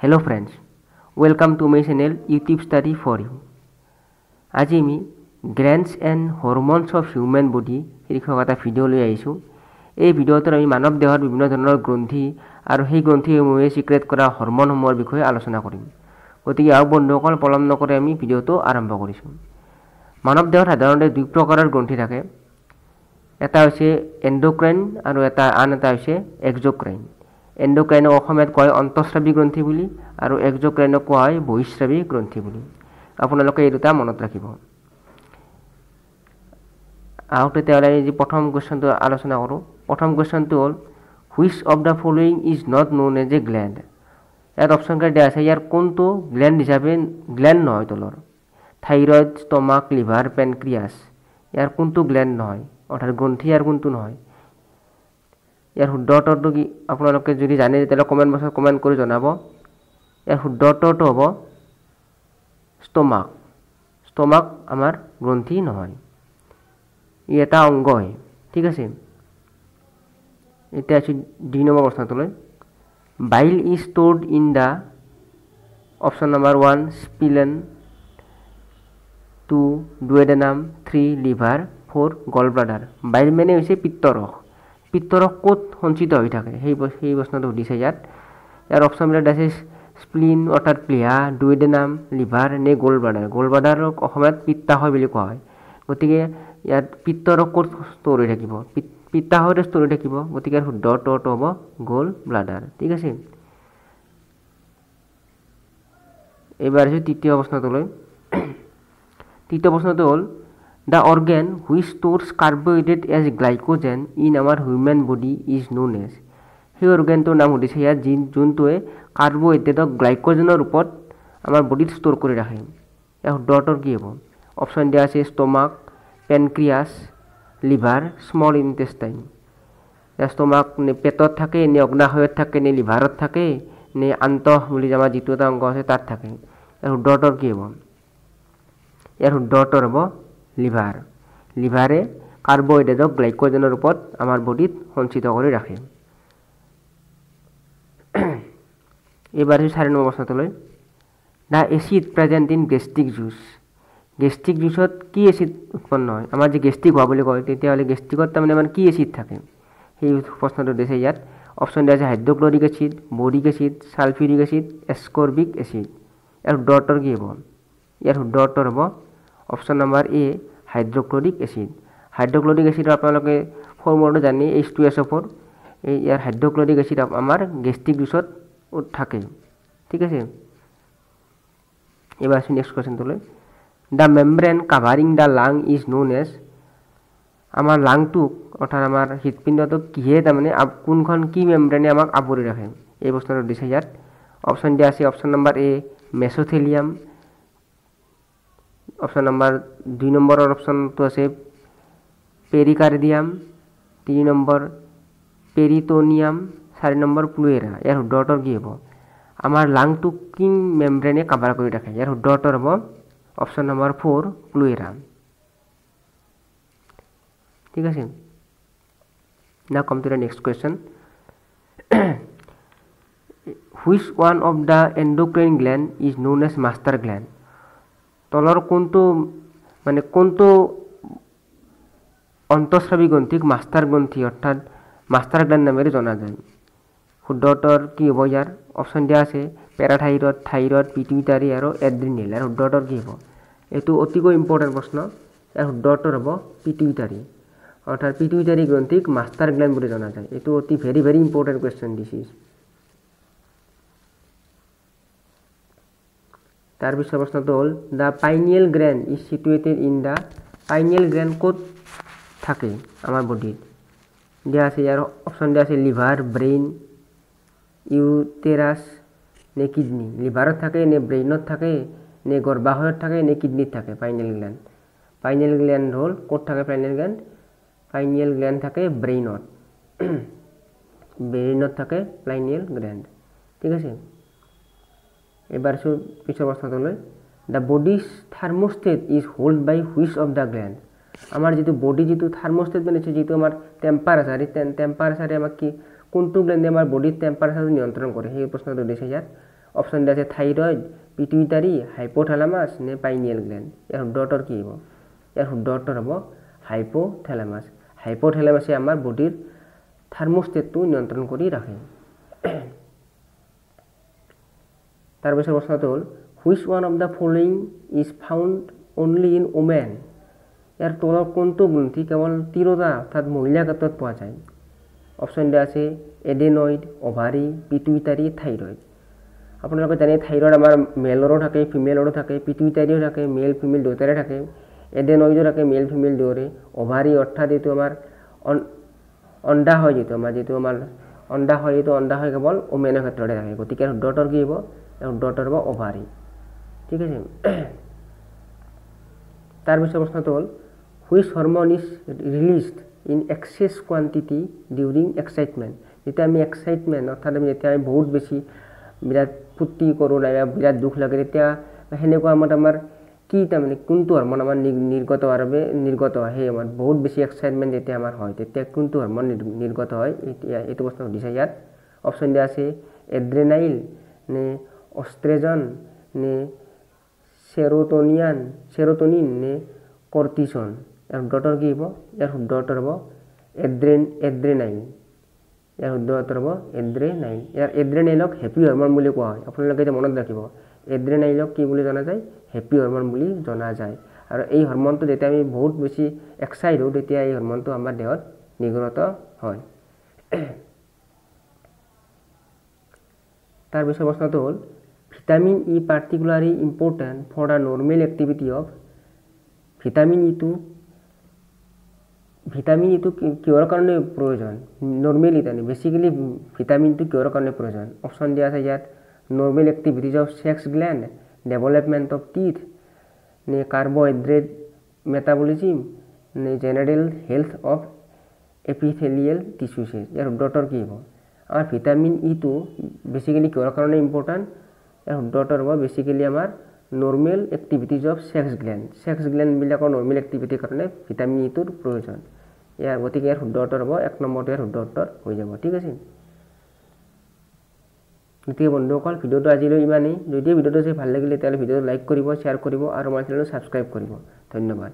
Hello friends, welcome to my channel YouTube Study for You. আজি আমি glands and hormones of human body শীৰ্ষক এটা video' লৈ আহিছোঁ। এই ভিডিঅ'টোত আমি মানৱ দেহৰ বিভিন্ন ধৰণৰ গ্ৰন্থি আৰু সেই গ্ৰন্থিসমূহে চিক্ৰেট কৰা হৰম'নসমূহৰ বিষয়ে আলোচনা কৰিম। গতিকে আহক বন্ধুসকল, পলম নকৰি আমি ভিডিঅ'টো আৰম্ভ কৰিছোঁ। মানৱ দেহত সাধাৰণতে দুই প্ৰকাৰৰ গ্ৰন্থি থাকে, এটা হৈছে এণ্ড'ক্ৰাইন আৰু আন এটা হৈছে এক্স'ক্ৰাইন। এণ্ড'ক্ৰাইনক অসমীয়াত কোৱা হয় অন্তঃস্ৰাৱী গ্ৰন্থি বুলি আৰু এক্স'ক্ৰাইনক কোৱা হয় বহিঃস্ৰাৱী গ্ৰন্থি বুলি। আপোনালোকে এই দুটা মনত ৰাখিব। আহক তেতিয়াহ'লে আমি যি প্ৰথম কুৱেশ্যনটো আলোচনা কৰোঁ। প্ৰথম কুৱেশ্যনটো হ'ল which of the following is not known as a gland. ইয়াত অপশ্যনকেইটা দিয়া আছে, ইয়াৰ কোনটো গ্লেণ্ড হিচাপে গ্লেণ্ড নহয় তলৰ? Thyroid, stomach, liver, pancreas. ইয়াৰ কোনটো গ্লেণ্ড নহয়, অৰ্থাৎ গ্ৰন্থি ইয়াৰ কোনটো নহয়? ইয়াৰ শুদ্ধ উত্তৰটো কি আপোনালোকে যদি জানে তেতিয়াহ'লে কমেণ্ট বক্সত কমেণ্ট কৰি জনাব। ইয়াৰ শুদ্ধ উত্তৰটো হ'ব ষ্টমাক। ষ্টমাক আমাৰ গ্ৰন্থি নহয়, ই এটা অংগহে। ঠিক আছে, এতিয়া আছোঁ দুই number প্ৰশ্নটোলৈ। Bile is stored in the option number 1 spleen, 2 duodenum, 3 liver, 4 gall bladder. Bile মানে হৈছে পিত্তৰস। পিত্তৰস ক'ত সঞ্চিত হৈ থাকে সেই প্ৰশ্নটো সুধিছে ইয়াত। ইয়াৰ অপশ্যনবিলাক আছে স্প্লিন অৰ্থাৎ প্লীহা, ডুৱেডেনাম, লিভাৰ নে গল ব্লাডাৰ। গল ব্লাডাৰক অসমীয়াত পিত্তাশয় বুলি কোৱা হয়। গতিকে ইয়াত পিত্তৰস ক'ত ষ্ট'ৰ হৈ থাকিব? পিত্তাশয়তে ষ্ট'ৰ হৈ থাকিব। গতিকে শুদ্ধ উত্তৰটো হ'ব গল ব্লাডাৰ। ঠিক আছে, এইবাৰ আহিছোঁ তৃতীয় প্ৰশ্নটোলৈ। তৃতীয় প্ৰশ্নটো হ'ল the organ which stores carbohydrate as glycogen in our human body is known as. সেই অৰ্গেনটোৰ নাম সুধিছে ইয়াত, যোনটোৱে কাৰ্বহাইড্ৰেটক গ্লাইক'জেনৰ ৰূপত আমাৰ বডিত ষ্ট'ৰ কৰি ৰাখে। ইয়াৰ শুদ্ধ উত্তৰ কি হ'ব? অপশ্যন দিয়া আছে stomach, pancreas, liver, small intestine. ইয়াৰ ষ্টমাক নে পেটত থাকে, নে অগ্নাশয়ত থাকে, নে লিভাৰত থাকে, নে আন্তঃ বুলি আমাৰ যিটো এটা অংগ আছে তাত থাকে। ইয়াৰ শুদ্ধ উত্তৰ কি হ'ব? ইয়াৰ শুদ্ধ উত্তৰ হ'ব লিভাৰ। লিভাৰে কাৰ্বহাইড্ৰেটক গ্লাইক'জেনৰ ৰূপত আমাৰ বডিত সঞ্চিত কৰি ৰাখে। এইবাৰ চাৰি নম্বৰ প্ৰশ্নটোলৈ। The acid present in gastric juice. Gastric জুচত কি এচিড উৎপন্ন হয়? আমাৰ যে গেষ্ট্ৰিক হোৱা বুলি কয়, তেতিয়াহ'লে গেষ্ট্ৰিকত তাৰমানে আমাৰ কি এচিড থাকে সেই প্ৰশ্নটো দিছে ইয়াত। অপশ্যন দিয়া আছে hydrochloric acid, boric acid, sulphuric acid, ascorbic acid. ইয়াৰ শুদ্ধ উত্তৰ কি হ'ব? ইয়াৰ শুদ্ধ উত্তৰ হ'ব option number A, hydrochloric acid. Hydrochloric এচিডৰ আপোনালোকে ফৰ্মুলাটো জানি H2SO4। এই ইয়াৰ হাইড্ৰক্লৰিক এচিড আমাৰ গেষ্ট্ৰিক জুচত থাকে। ঠিক আছে, এইবাৰ আছোঁ next কুৱেশ্যনটোলৈ। The membrane covering the lung is known as. আমাৰ লাংটোক অৰ্থাৎ আমাৰ হৃদপিণ্ডটোক কিহে তাৰমানে কোনখন কি মেমব্ৰেনে আমাক আৱৰি ৰাখে এই প্ৰশ্নটো দিছে ইয়াত। অপশ্যন দিয়া আছে option number A mesothelium, option number 2 নম্বৰৰ অপশ্যনটো আছে পেৰিকাৰ্ডিয়াম, 3 নম্বৰ পেৰিটনিয়াম, 4 নম্বৰ প্লুৱেৰা। ইয়াৰ শুদ্ধ উত্তৰ কি হ'ব? আমাৰ লাংটোক কি মেমব্ৰেনে কাভাৰ কৰি ৰাখে? ইয়াৰ শুদ্ধ উত্তৰ হ'ব অপশ্যন নম্বৰ 4 প্লুৱেৰা। ঠিক আছে, now come to the next question. Which one of the endocrine gland is known as master gland. তলৰ কোনটো মানে কোনটো অন্তঃস্ৰাৱী গ্ৰন্থিক মাষ্টাৰ গ্ৰন্থি অৰ্থাৎ মাষ্টাৰ গ্লেণ্ড নামেৰে জনা যায়? শুদ্ধ উত্তৰ কি হ'ব? ইয়াৰ অপশ্যন দিয়া আছে পেৰাথাইৰইড, থাইৰইড, পিটুইটাৰী আৰু এড্ৰিনেল। ইয়াৰ শুদ্ধ উত্তৰ কি হ'ব? এইটো অতিকৈ ইম্পৰ্টেণ্ট প্ৰশ্ন। ইয়াৰ শুদ্ধ উত্তৰ হ'ব পিটুইটাৰী, অৰ্থাৎ পিটুইটাৰী গ্ৰন্থিক মাষ্টাৰ গ্লেণ্ড বুলি জনা যায়। এইটো অতি very very important question this is. তাৰপিছৰ প্ৰশ্নটো হ'ল the pineal gland is situated in the. Pineal gland ক'ত থাকে আমাৰ বডিত? দিয়া আছে ইয়াৰ অপশ্যন দিয়া আছে লিভাৰ, ব্ৰেইন, ইউটেৰাছ নে কিডনী। লিভাৰত থাকে নে ব্ৰেইনত থাকে নে গৰ্ভাশয়ত থাকে নে কিডনীত থাকে পাইনিয়েল গ্লেণ্ড? পাইনিয়েল গ্লেণ্ড হ'ল ক'ত থাকে পাইনিয়েল গ্লেণ্ড? পাইনিয়েল গ্লেণ্ড থাকে ব্ৰেইনত, ব্ৰেইনত থাকে পাইনিয়েল গ্লেণ্ড। ঠিক আছে, এইবাৰ আছোঁ পিছৰ প্ৰশ্নটোলৈ। The body's thermostat is hold by which of the gland. আমাৰ যিটো বডি যিটো থাৰ্মোষ্টেট মানে যিটো আমাৰ টেম্পাৰেচাৰ, এই টেম্পাৰেচাৰে আমাক কি কোনটো গ্লেণ্ডে আমাৰ বডিৰ টেম্পাৰেচাৰটো নিয়ন্ত্ৰণ কৰে সেই প্ৰশ্নটো দিছে ইয়াত। অপশ্যন দিয়া আছে থাইৰইড, পিটুইটাৰী, হাইপ'থেলামাছ নে পাইনিয়েল গ্লেণ্ড। ইয়াৰ শুদ্ধ উত্তৰ কি হ'ব? ইয়াৰ শুদ্ধ উত্তৰ হ'ব হাইপ'থেলামাছ। হাইপ'থেলামাছে আমাৰ বডিৰ থাৰ্মোষ্টেটটো নিয়ন্ত্ৰণ কৰি ৰাখে। তাৰপিছৰ প্ৰশ্নটো হ'ল which one of the following is found only in women. ইয়াৰ তলৰ কোনটো গ্ৰন্থি কেৱল তিৰোতা অৰ্থাৎ মহিলাৰ ক্ষেত্ৰত পোৱা যায়? অপশ্যন দিয়া আছে এডেনইড, অভাৰী, পিটুইটাৰী, থাইৰইড। আপোনালোকে জানে থাইৰইড আমাৰ মেলৰো থাকে, ফিমেলৰো থাকে, পিটুইটাৰীও থাকে, মেল ফিমেল দুয়োটাৰে থাকে, এডেনইডো থাকে, মেল ফিমেল দুয়োৰে, অভাৰী অৰ্থাৎ এইটো আমাৰ অণ্ডাশয়, যিটো আমাৰ অণ্ডাশয়, এইটো অণ্ডাশয় কেৱল ওমেনৰ ক্ষেত্ৰতে থাকে। গতিকে শুদ্ধ উত্তৰ কি হ'ব? শুদ্ধ উত্তৰ হ'ব অভাৰী। ঠিক আছে। তাৰপিছৰ প্ৰশ্নটো হ'ল which hormone is released in excess quantity during excitement. যেতিয়া আমি এক্সাইটমেণ্ট অৰ্থাৎ আমি যেতিয়া আমি বহুত বেছি বিৰাট ফূৰ্তি কৰোঁ নাইবা বিৰাট দুখ লাগে, তেতিয়া সেনেকুৱা সময়ত আমাৰ কি তাৰমানে কোনটো হৰমন আমাৰ নিৰ্গত হোৱাৰ বাবে নিৰ্গত হয়? সেই সময়ত বহুত বেছি এক্সাইটমেণ্ট যেতিয়া আমাৰ হয় তেতিয়া কোনটো হৰমন নিৰ্গত হয়? এতিয়া এইটো প্ৰশ্ন সুধিছে। ইয়াত অপশ্যন দিয়া আছে এড্ৰেনাইল নে অষ্ট্ৰেজন নে চেৰোটনিন নে কৰ্টিছন। ইয়াৰ শুদ্ধ উত্তৰ কি হ'ব? ইয়াৰ শুদ্ধ উত্তৰ হ'ব এড্ৰেনাইল। ইয়াৰ শুদ্ধ উত্তৰ হ'ব এড্ৰেনাইল। ইয়াৰ এড্ৰেনাইলক হেপী হৰমন বুলি কোৱা হয়। আপোনালোকে এতিয়া মনত ৰাখিব, এড্ৰেনাইলক কি বুলি জনা যায়? হেপী হৰমন বুলি জনা যায়। আৰু এই হৰমনটো যেতিয়া আমি বহুত বেছি এক্সাইট হওঁ তেতিয়া এই হৰমনটো আমাৰ দেহত নিৰ্গত হয়। তাৰপিছৰ প্ৰশ্নটো হ'ল vitamin E particularly important for the normal activity of. Vitamin ইটো কিহৰ কাৰণে প্ৰয়োজন? নৰ্মেলি তাৰমানে বেচিকেলি ভিটামিনটো কিহৰ কাৰণে প্ৰয়োজন? অপশ্যন দিয়া আছে ইয়াত normal activities of sex gland, development of teeth নে কাৰ্বহাইড্ৰেট মেটাবলিজিম নে general health of epithelial tissues. ইয়াৰ শুদ্ধ উত্তৰ কি হ'ব? আমাৰ ভিটামিন ইটো বেচিকেলি কিহৰ কাৰণে ইম্পৰ্টেণ্ট? ইয়াৰ শুদ্ধ উত্তৰ হ'ব বেচিকেলি আমাৰ normal activities of sex gland. Sex গ্লেণ্ডবিলাকৰ normal এক্টিভিটিৰ কাৰণে ভিটামিন ইটোৰ প্ৰয়োজন। ইয়াৰ গতিকে ইয়াৰ শুদ্ধ উত্তৰ হ'ব 1 নম্বৰটো, ইয়াৰ শুদ্ধ উত্তৰ হৈ যাব। ঠিক আছে। গতিকে বন্ধুসকল, ভিডিঅ'টো আজিলৈ ইমানেই। যদি ভিডিঅ'টো চাই ভাল লাগিলে তেতিয়াহ'লে ভিডিঅ'টো লাইক কৰিব, শ্বেয়াৰ কৰিব আৰু আমাৰ চেনেলটো ছাবস্ক্ৰাইব কৰিব। ধন্যবাদ।